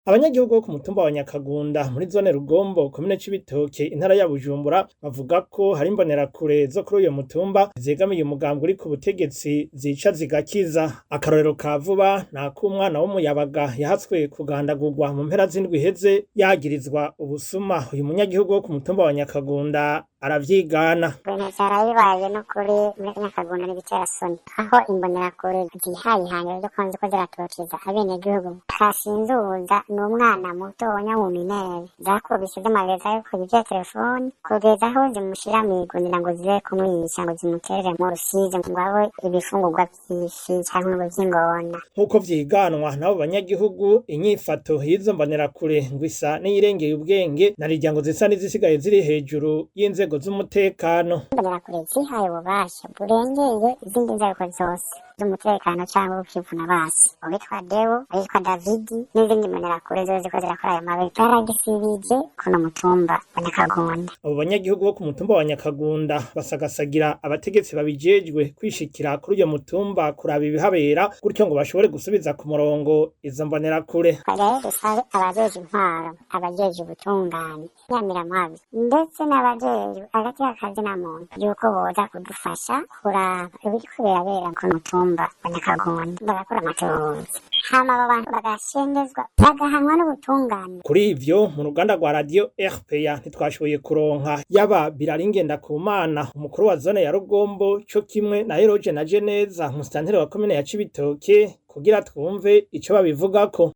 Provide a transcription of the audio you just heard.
Abanyagihugu bo ku mutumba wa Nyakagunda muri zone Rugombo, komine Cibitoke, intara ya Bujumbura, bavuga ko hari imbonerakure zo kuri uyo mutumba zegamiye umugambwe uri ku butegetsi zica zigakiza. Akarorero ka vuba ni ak'umwana w'umuyabaga yahatswe kugandagurwa mu mpera z'indwi iheze yagirizwa ubusuma. Uyu munyagihugu wo ku mutumba wa Nyakagunda aravyigana. Ibintu vyarabibaye no kuri muri Nyakagunda n'ibiterasoni, aho imbonerakure zihaye ihangiro ryo kubanza ko ziratokiza abenegihugu. Kasinzuza ni umwana mutonya mu minere, zakubise z'amabeza yo kuyivya telefoni kugeza aho zimushira mw'igunira ngo zize kumwica, ngo zimuterere mu Rusizi ngo abe ibifungurwa vy'ifi canke ngo vy'ingona. Nk'uko vyiganwa n'abo banyagihugu, inyifato y'izo mbonerakure ngo isa n'iyirengeye ubwenge, narirya ngo zisa n'izisigaye ziri hejuru y'inzego z'umutekano. Imbonerakure zihaye ububasha burengeye izindi nzego zose z'umutekano cyangwa ukivuna basi. Uwitwa Deo, uwitwa Davidi n'izindi mbonerakure zose ziko zirakora ayo mabi baragisibije kuno mutumba wa Nyakagunda. Abo banyagihugu bo ku mutumba wa Nyakagunda basagasagira abategetsi babijejwe kwishikira kuri uyo mutumba kuraba ibihabera, gutyo ngo bashobore gusubiza ku murongo izo mbonerakure. Rero dusabe abajejwe intwaro, abajejwe ubutungane, nyamiramabi ndetse n'abajejwe hagati y'akazi na muntu yuko boza kudufasha kuraba ibiriko birabera ku mutumba wa Nyakagunda, bagakora amatohoza, hama abo bantu bagashengezwa, bagahanwa n'ubutungane. Kuri ivyo, mu ruganda rwa radiyo RPA ntitwashoboye kuronka yaba Biraringenda Kumana, umukuru wa zone ya Rugombo, co kimwe na Eroge na Geneza, musitanteri wa komine ya Cibitoke, kugira twumve ico babivugako.